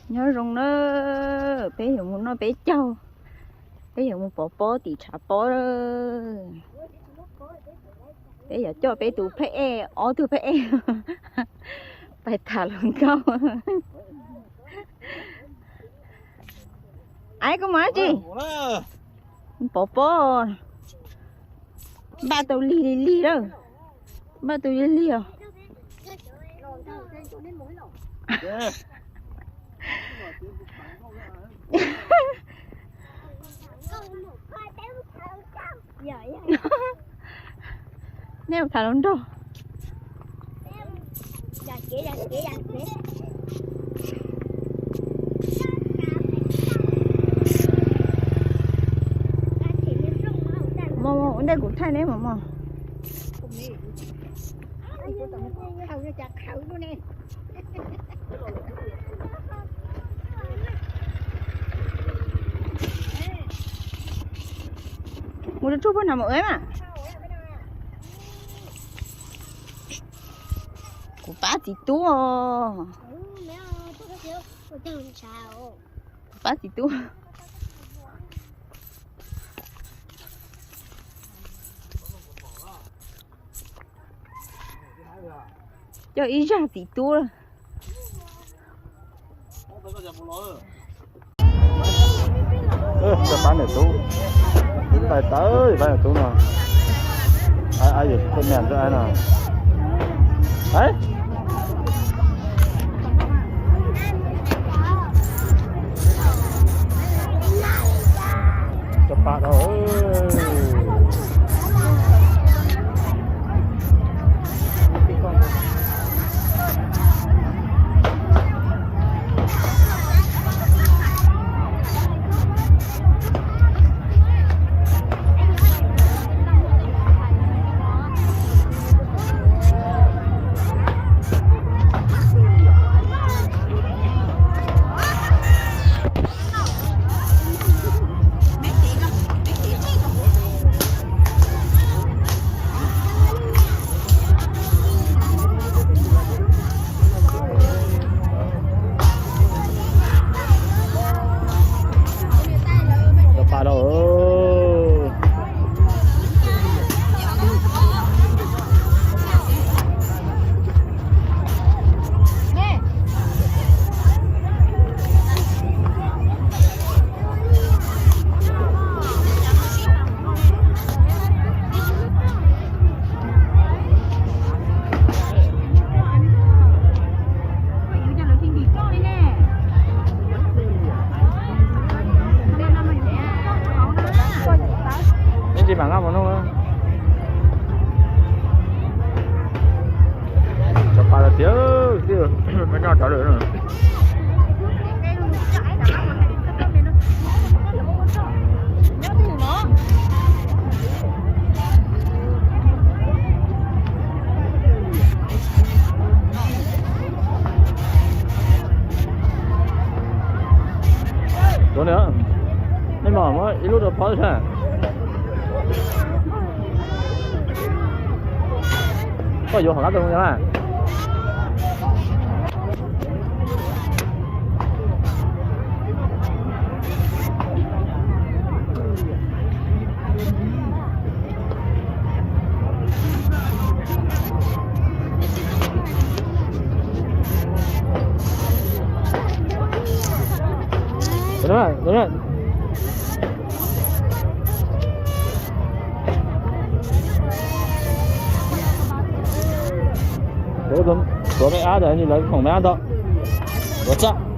Nyob zoo na, peb yuav mus noj peb caug, peb yuav mus pov pob tim tshav pob. Peb yuav coj peb tus phab ej, ob tug phab ej pais tham hluas nkauj. Aib, koj mus dab tsi? Pov pob, npaj tau lig lig lig lawm, npaj tau lig lig os. Nej mus tham hluas nraug. Mos, ua ntej kuv thaij neb mos mos. Mus rau tsuag puag nram mus ua mas. Kuv pab txiv tub os. Kuv pab txiv tub. Coj ib zaj txiv tub. Pab niam tub, pab niam tub no, yuav tsis tau niam rau no. Cov pab dhau. Cov pab dhau. Ib ntsis mam nqa mus noj. Cov pab tiag tiag, noj cov lawm. Tuav ni, nej mas muab ib lub rau pab thiab. Koj yuav hom qab tau na. Tuav me ab, lawv khoom me ab ntau. Tuav txaj.